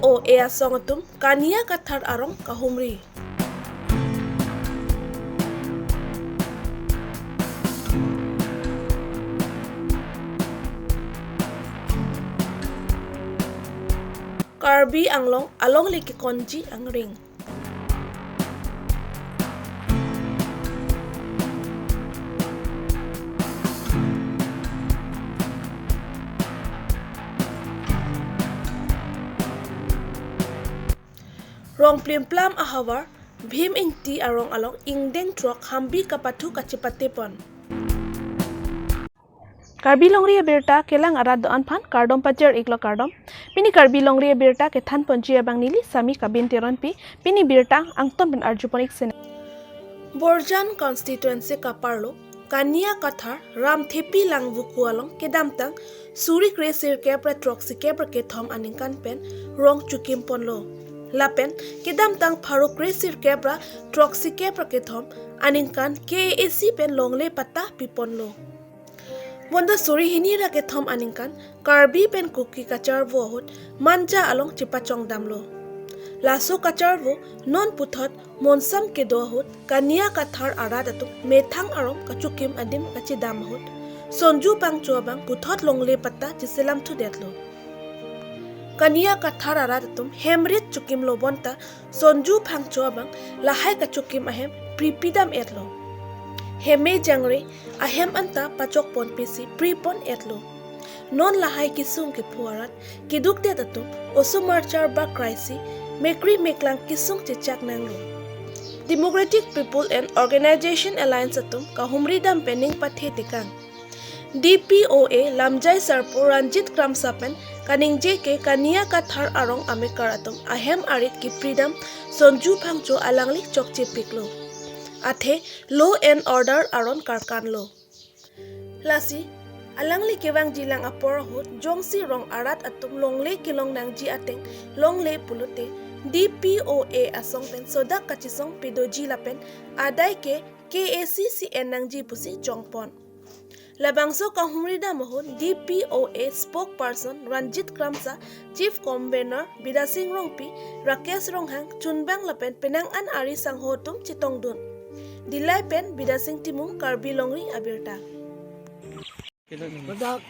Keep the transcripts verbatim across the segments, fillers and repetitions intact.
O A asong atum Kania Kathar arong kahumri. Karbi Anglong alongle kekonji angring. Rong plimplam ahavar, Bhim Ingti arong along ingdeng throk hambi kapathu kachipatepon. Karbi Longri abirta kelang arat do-an aphan kardom pajir iklo kardom. Pini Karbi Longri abirta kethanponji abang neli Sami Kabin Teronpi, pini birta angton pen arjupon ik sene. Borjan constituency kaparlo Kania Kathar Ramthepi Langvoku along kedamtang suri kresirkep ra throksikep ra kethom aningkan pen rong chukimponlo. Lapen kedamtang pharo kresirkep ra throksikep ra kethom aningkan K A A C pen longle patta piponlo. Bonta suri hini ra kethom aningkan Karbi pen Kuki kacharvo ahut Manja along chepachongdamlo. Laso kacharvo non puthot monsam kedo ahut Kania Kathar arat atum methang arom kachukim adim kachidam ahut Sonju Phangcho abang puthot longle patta cheselamthudetlo. Kania Kathar arat atum hemrit chukimlo bonta Sonju Phangcho abang lahai kachukim ahem pripidam-etlo. Heme jangre ahem anta pachokponpisi pripon-etlo. Non lahai kesung kepho arat kedukdet atum osomar charbak kraisi mekri meklang kesung chechak nanglo. Democratic People and Organization Alliance atum kahumridam pen ning pathe tekang. D P O A lamjai sarpo Ranjit Kramsa pen kaningje ke Kania Kathar arong amekar atum ahem arit kipridam Sonju Phangcho alangli chokchepiklo. Athe law and order aron karkanlo. Lasi alangli kevangjilang apor ahut jongsi rong arat atum longle kelong nangji ateng longle pulote D P O A asong pen sodak kachesong pedoji lapen adai ke K A A C C en nangji pusi chongpon. Labangso kahumridam ahut D P O A spokesperson Ranjit Kramsa, Chief Convener Bidya Sing Rongpi, Rakesh Ronghang, chunbang lapen penang an ari sangho atum chetongdun. Dillai pen Bidya Sing Timung, Karbi Longri abirta. Ladak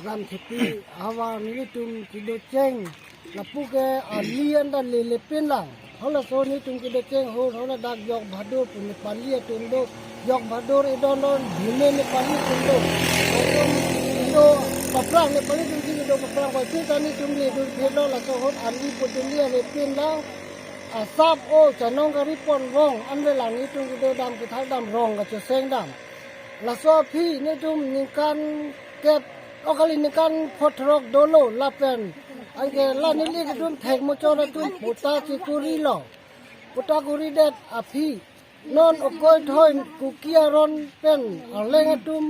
Ramthepi ahavar nelitum kedocheng lapu ke ali anta lele pinlang. Halaso nelitum kedocheng ahut haladak Jog Bahadur pu Nepali atum do, Jog Bahadur idon don Bhime Nepali atum do. Atum do paphrang, Nepali atum si do paphrang, koi si ta nelitum le dur phelo laso ahut ali putuli ale pinlang. Asap o chanong kari pon rong anvelang nelitum kedodam kethakdam rong kachesengdam. Laso aphi nelitum ningkan kep, o kali ningkan phongo throk dolo lapen anke la neli kedun thek mochor atum patta chekurilo. Patta kuridet aphi non okoi thoi Kuki aron pen arleng atum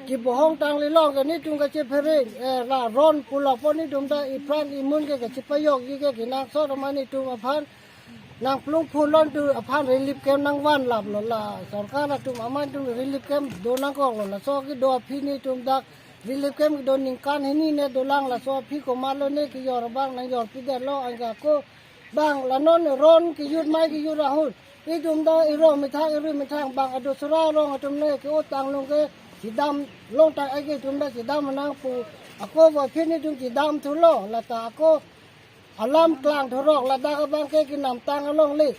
kebohong tangli long ke nelitum kachephereng, eh, la ron pulo pu nelitum ta ipran imun ke kachepayokji ke kenangsot amat nelitum aphan nangplung phulon tu aphan relief camp nangvanlaplo, la sorkar atum amat nelitum relief camp do nangkoklo, laso kedo aphi nelitum dak relief camp kedo ningkan hini ne dolang, laso aphi komatlo ne kejor abang nangjorpidetlo, anke ako bang la non ron kejut mai kejut ahut nelitum ta irong methang irui methang bang adosora rong atum ne ke-o tang long ke chedam longtang ake atum ta chedam nangpu ako aphi nelitum chedamthulo, lata ako alam klang thurok ladak abang ke kenamtang alongle.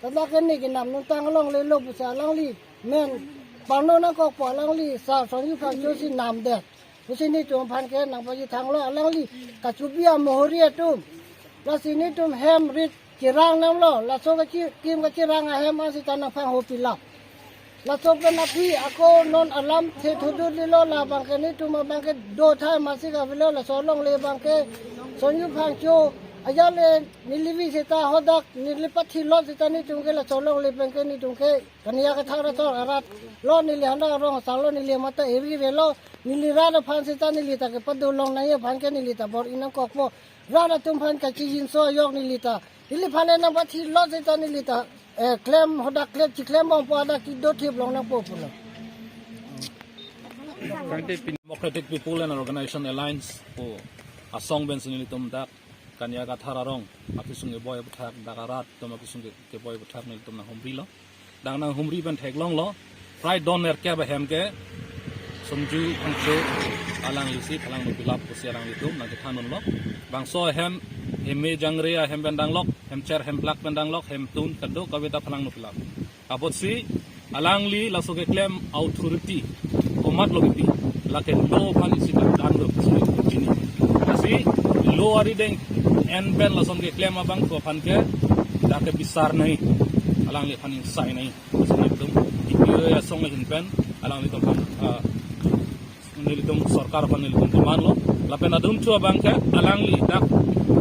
Ladak ke ne kenam nungtang alonglelo pusi alangli men pangno nangkokpo, alangli sar Sonju Phangcho si namdet pusi nelitum aphan ke nangpachethanglo, alangli kachubi amohori atum. Lasi nelitum hem rit cherang namlo, laso kachikim kachirang ahem an sita nangphang hopilap. Laso pen aphi ako non alam the thudut lilo, labang ke nelitum abang ke do thai masik avelo, laso longle abang ke Sonju Phangcho ajale neli vi sita hadak neli pathilot sita nelitum ke laso longle pen ke nelitum ke Kania Kathar ator arat lo, neli handa rong asarlo, neli mata eri relo, neli rat aphan sita neli ta kepado long nangji aphan ke neli ta bor-i nangkokpo, rat atum aphan kachijinso ajok neli ta, neliphan nangpathilot sita neli ta, eh, klem hadak klem chiklembompo, hadak kedo thip long nangpo pulo. Democratic People and Organization Alliance pu asong pensi nelitum dak Kanya Kathar arong apisung keboi aputhak, dak arat atum apisung ke, keboi aputhak nelitum nanghumrilo. Dak nanghumri pen theklonglo, prai don nerkep ahem ke Songju Phangcho alanglisi phalangno pilap pusi alanglitum nangkethan unlo. Bangso ahem heme jangre ahem pen danglok, hemcher hemplak pen danglok, hemtun kadokave ta phalangno pilap. Apotsi alangli laso keklem authority komatlo kepi, lake law aphan isi pangdang do pusi chini. Lasi law arideng en pen lason keklem abang ko aphan ke dak ke bisar nai, alangli aphan ingsai nai. Lason itum D P O asong ahin pen alanglitum aphan, ah, nelitum sorkar aphan nelitum demand lo. Lapen adunthu abang ke alangli dak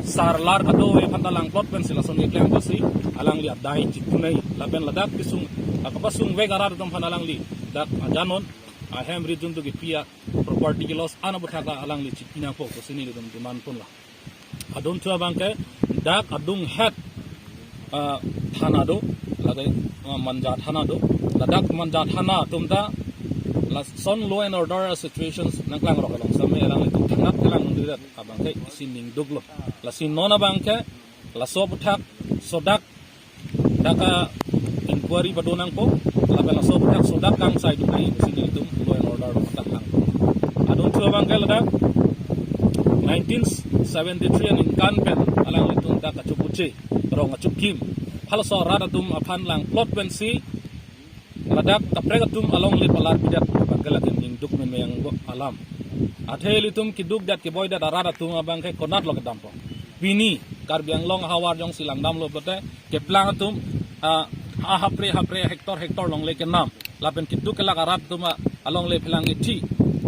sarlar kadokave aphan ta langplot pensi lason keklem pusi alangli adai chitu nai. Lapen ladak kesung, ah, kapasung vek arat atum aphan alangli dak, ah, janon ahem rijun tu kepi a property ke loss an aputhak alangli chipi nangpo pusi nelitum demand ponlo. Adunthu abang ke dak adunghet, ah, thana do, lake, ah, Manja thana do. Ladak Manja thana atum ta lason law and order situations nangklangrok along same alanglitum thangnat kelang nangdirat abang ke isi ningduklo. Lasi non abang ke laso aputhak sodak dak a-inquiry pado nangpo, lapen laso aputhak sodak kangsai duk nai pusi nelitum law and order aputhak langpo. Adunthu abang ke ladak nineteen seventy-three aningkan pen alanglitum dak kachopuche rong achukim halaso rat atum aphan langplot pensi ladak kaprek atum alongle palar pidet abang ke lake ningduk memeng alam. Athe ilitum keduk det keboi det arat atum abang ke konatlo kedampo? Pini Karbi Anglong ahavar jongsi langdamlo pulote keplang atum, ah, ahapre hapre hectare hectare longle kenam. Lapen keduk kelak arat atum alongle phelang ithi.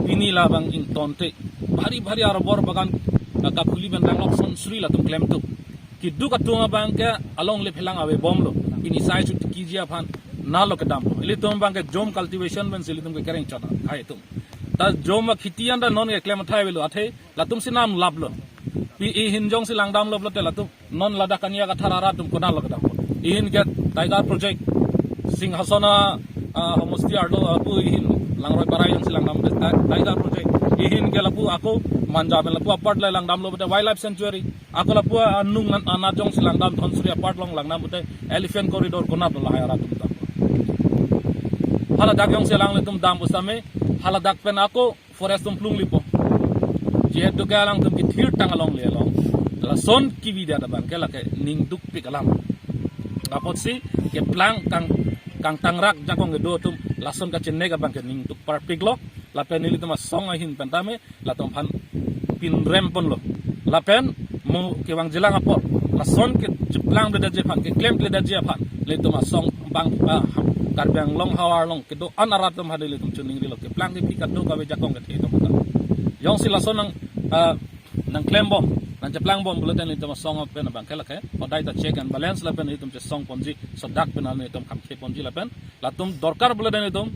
Pini labang ingtonte. Bhari bhari arbor bagan, ah, kakhuli pen danglok sonsri latum klemtup. Keduk atum abang ke alongle phelang avebomlo. Pini sai chuti kiji aphan nalo kedampo. Ilitum abang ke jom cultivation pensi ilitum ke kereng chona hai atum. Ta jom akhiti anta non keklem athai avelo athe latum si namlaplo. Pi ihin jongsi langdamlo pulote latum non ladak Kanya Kathar arat atum konatlo kedampo? Ihin ke Tiger Project, Singhason a, ah, homosti arlo lapu ihin Langroi Barai jongsi langdam Ti-, Tiger Project. Ihin ke lapu ako Manja pen lapu apart le langdamlo pulote Wildlife Sanctuary. Ako lapu anung an-, anat jongsi langdam Dhansiri apart along langdam pulote Elephant Corridor konatlo lahai arat atum dampo? Haladak jongsi alanglitum dam pusitame haladak pen ako forest atum plung lipo. Jehetu ke alangtum kethirtang alongle along lason kebi det abang ke lake ningdukpik alam. Apotsi keplang kang, kangtangrak jakong kedo atum lason kachenek abang ke ningduk parpiklo. Lapen nelitum asong ahin pen tame latum aphan pinrem ponlo. Lapen mo kevangjilang apot lason kecheplang bledetji aphan, keklem bledetji aphan nelitum asong abang, ah, Karbi Anglong havar along kedo-an arat atum aphan nelitum chuning rilo, keplang kephi kadokave jakong kethe atum aphan. Jongsi lason nang, ah, nangklembom, nangcheplangbom pulote nelitum asong pen abang ke lake hodai ta check and balance lapen nelitum chesong ponji, sodak pen nelitum khamkhe ponji lapen latum dorkar pulote nelitum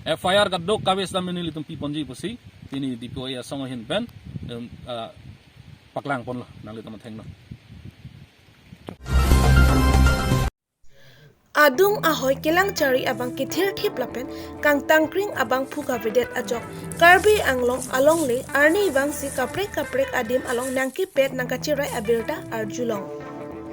F I R kadokave sitame nelitum pi ponji pusi pini D P O asong ahin pen, em, ah, paklang ponlo, nanglitum athengno. Adung ahoi kelang chari abang kethirthip lapen kangtangkring abangphu kavedet ajok Karbi Anglong alongle arnivangsi kaprek kaprek adim along nangkepet nangkachirai abirta arjulong.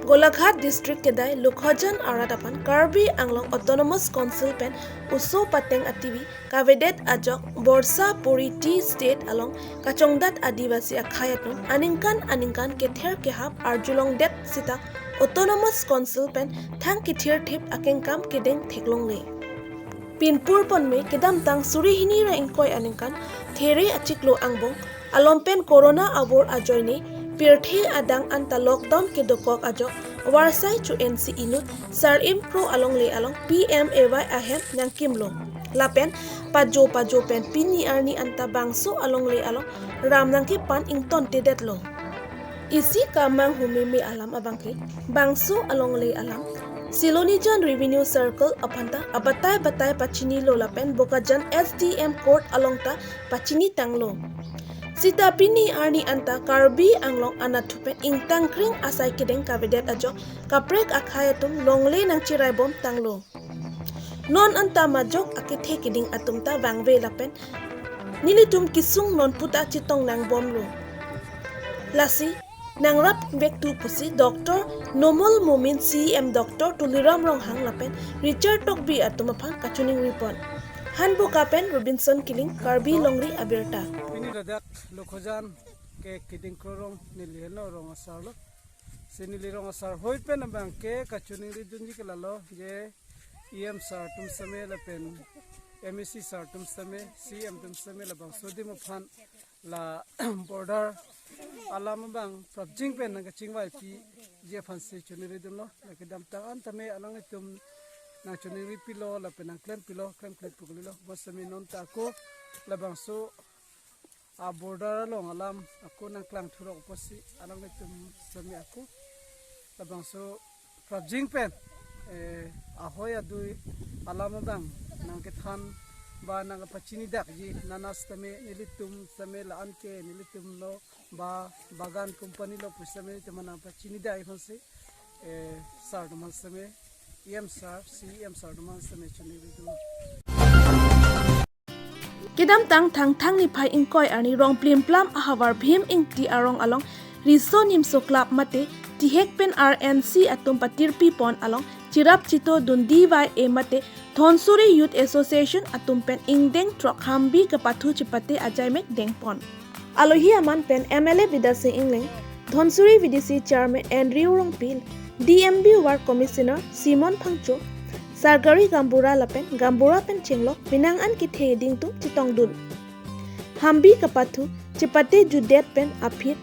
Golaghat District kedai Lokhojan arat aphan Karbi Anglong Autonomous Council pen oso pateng ativi kavedet ajok Borsa Puri Tea Estate along kachongdat Adivasi akhei atum aningkan aningkan kether kehap arjulongdet sita Autonomous Council pen thang kethirthip akengkam kedeng theklongle. Pinpur ponme kedamtang suri hini ra ingkoi aningkan There achiklo angbong along pen Corona avur ajoine pirthe adang anta lockdown kedokok ajok varsai chu-ensi inut Sarim Kro alongle along P M A Y ahem nangkimlo. Lapen pajo pajo pen pini arni anta bangso alongle along ram nangkepan ingtontedetlo. Isi kamang humeme alam abangke bangso alongle alam Silonijan Revenue Circle aphanta abatai batai pachinilo lapen Bokajan S D M Court along ta pachinitanglo. Sita pini arni anta Karbi Anglong anatthu pen ingtangkring asai kedeng kavedet ajok kaprek akhei atum longle nangchiraibom tanglo. Non anta majok akethe keding atum ta vangve lapen nelitum kesung non puta chetong nangbomlo. Lasi nangrap vek thu pusi Doctor Nomol Momin, C E M Doctor Tuliram Ronghang lapen Richard Tokbi atum aphan kachiningri pon. Hanboka pen Robinson Killing, Karbi Longri Abirta. Pini ladak Lokhojan ke Keding Krorong neli henlo rong asar lo. Si neli rong asar hoi pen abang ke kachiningri dunji ke lalo je E M sir atum sitame lapen M A C sir atum sitame, C E M atum sitame labangso adim aphan la border alam abang prapjin pen nangkachingvai piji aphan si chiningri dunlo. La kedamtang an tame alanglitum nangchiningri pilo lapen nangklem pilo, klem klem pu kalilo. Bonsitame non ta ako labangso a border along alam ako nangklang thurok pusi alanglitum sitame ako labangso prapjin pen, eh, ahoi adui alam abang nangkethan ba nangkapachinidakji, nana sitame nelitum sitame la-an ke nelitum lo ba bagan company lo pu sitame nelitum nangpachinidak aphansi, eh, sir atum aphan sitame, E M sir, C E M sir atum aphan sitame chiningri dunlo. Kedamtang Thangthang niphai ingkoi arni Rongplimplam ahavar Bhim Ingti arong along Riso Nimso Club mate Tihek pen R N C atum patirpi pon along chirap chito dun D Y A mate Dhonsuri Youth Association atum pen ingdeng throk hambi kepathu chepate ajaimek deng pon. Alohi aman pen M L A Bidya Sing Engleng, Dhonsuri V D C Chairman Andrew Rongpi, D M B Ward Commissioner Simon Phangcho, Sargari Gaonbura lapen Gaonbura pen chenglok penang an kethe ding atum chetongdun. Hambi kepathu chepate jutdet pen aphi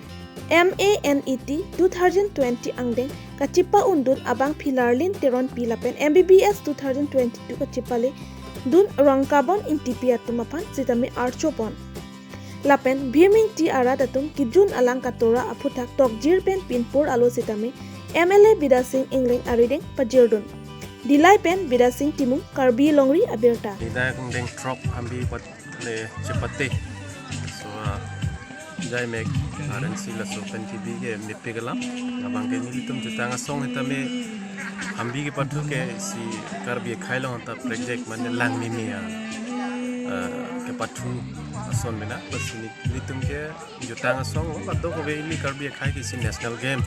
M A N E T two thousand twenty angdeng kachepa-undun abang Philarlin Teronpi lapen M B B S two thousand twenty-two kachepale dun Rongkabon Ingtipi atum aphan sitame archo pon. Lapen Bhim Ingti arat atum kejun alang katora aphuthak tokjir pen pinpur alo sitame M L A Bidya Sing Engleng arideng pajirdun. Dillai pen Bidya Sing Timung, Karbi Longri Abirta. Nida kung deng throk hambi pat le chepate. So, ah, jaimek R N C laso pen T V ke mepik alam. Abang ke nelitum jutang asong sitame hambi kepathu ke isi Karbi akhei along ta project mane lang mimi ya, eh, kepathu ason mena. Bas nelitum ke jutang asong lo, ladak kove ili Karbi akhei ke isi national game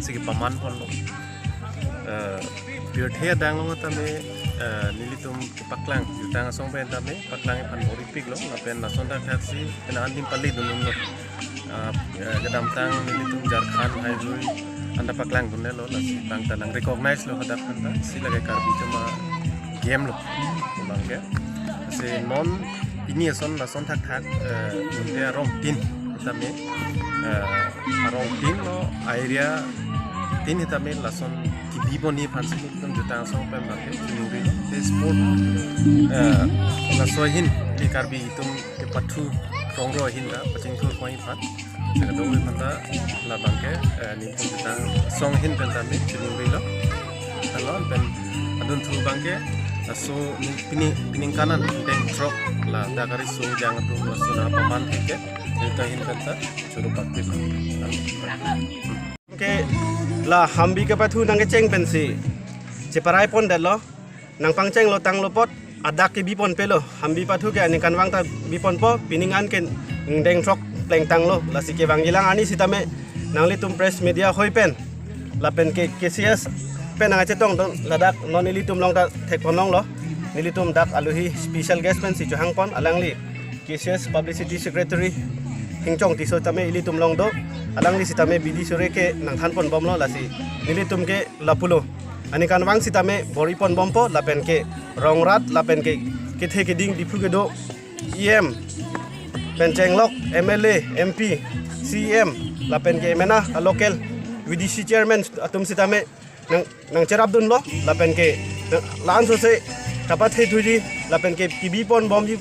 si kepaman ponlo. Eh, pirthe adang along tame, eh, nelitum kepaklang, jutang asong pen tame paklang aphan bor-ipiklo, lapen lason thakthak si pen andim pali dunlo. Ah, eh, kedamtang nelitum Jharkhand highway anta paklangdunlo, lasi bang ta nang-recognize lo hadak anta, si lake Karbi atum agame lo, abang ke. Si non pini ason lason thakthak, eh, Munte arong tin tame, eh, arong tin lo, area tin tame lason kebi ponji aphan si nelitum jutang asong pen bang ke chiningri lo. Te sport, eh, laso ahin ili Karbi atum kepathu rong ro ahin ta pachingthur ponji aphan. Saka dong aphan ta labang ke, eh, nelitum jutang asong ahin pen tame chiningri lo. Alo pen adunthu abang ke laso pini, peningkan an deng throk ladak ariso jang atum laso nangpaman ke nelitum ahin pen ta choro pakpik. Ke la hambi kepathu nangkecheng pensi cheparai pondetlo, nangpangchenglo tanglo apot adak kebi ponpelo, hambi pathu ke aningkanvang ta bi ponpo, pining an ke ingdeng throk plengtanglo, lasi kevangjilang arni sitame nanglitum press media hoi pen lapen ke K C S pen nangchetongdun ladak non ilitum along ta thekponlonglo, nelitum dak alohi special guest pensi chohang pon, alangli K C S Publicity Secretary Hingchong Tisso tame ilitum along do, alangli sitame bidi sore ke nangthan ponbomlo, lasi nelitum ke lapulo. Aningkanvang sitame bor-i ponbompo, lapen ke rong rat, lapen ke kethe keding Diphu kedo E M pen chenglok M L A, M P, C E M, lapen ke mena local V D C chairman atum sitame nang, nangcherapdunlo, lapen ke nang, la-an sose kapathe thuji, lapen ke kebi ponbomji,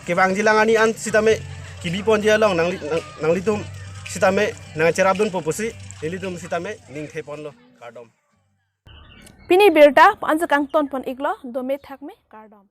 kevangjilang arni an sitame kebi ponji along nangli, nang, nanglitum sitame nangcherapdunpo pusi nelitum sitame ningthe ponlo, kardom. Pini birta pu-an si kangton pon-iklo, dome thakme, kardom.